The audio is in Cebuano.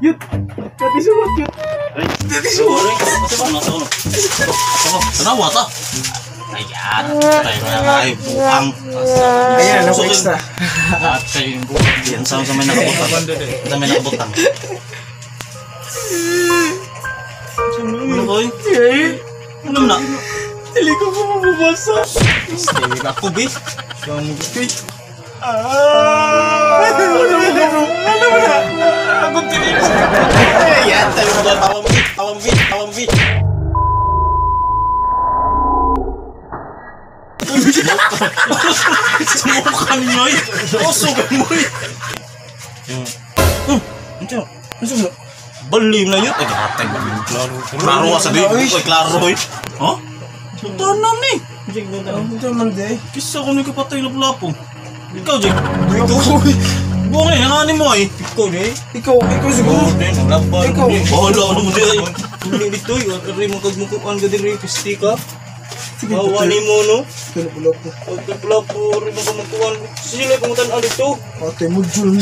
Yut. Dati suwat yut. Dati suwat. Ano, ano, ano? Tanawa ta. Ayan, tayo na ay buang. Ayan, ako extra. At tayo yung buang. Yan, sa may nakabutan. Sa may nakabutan. Ano koy? Ano na? Dili ko ko mababasa. Stay ako, bi. Ah! Ano mo na? Ano mo na? Akong tinig. Ayan, tayo na tawang bi, tawang bi, tawang bi. Sumukan niyo eh. Usog mo eh. Ano? Ano? Balim na yun. Ay, gatay. Klaro. Klaro sa di. Ay, klaro eh. Ha? Tanam ni. Ito man de. Kisa ko ni kapatay na pulapo. Ikaw, Jake. Ikaw. Buong eh, hanganin mo eh. Ikaw, eh. Ikaw, ikaw siguro. Ikaw. Bahala ano mo di ay. Hindi dito eh. Ari mo kag mukuan ka diri pisti ka. Sige, Bawa ni mo no. Ito na pula po. Pagka pula po, rin mo kumukuan. Sila kung tan dito. Ate mo, Jun.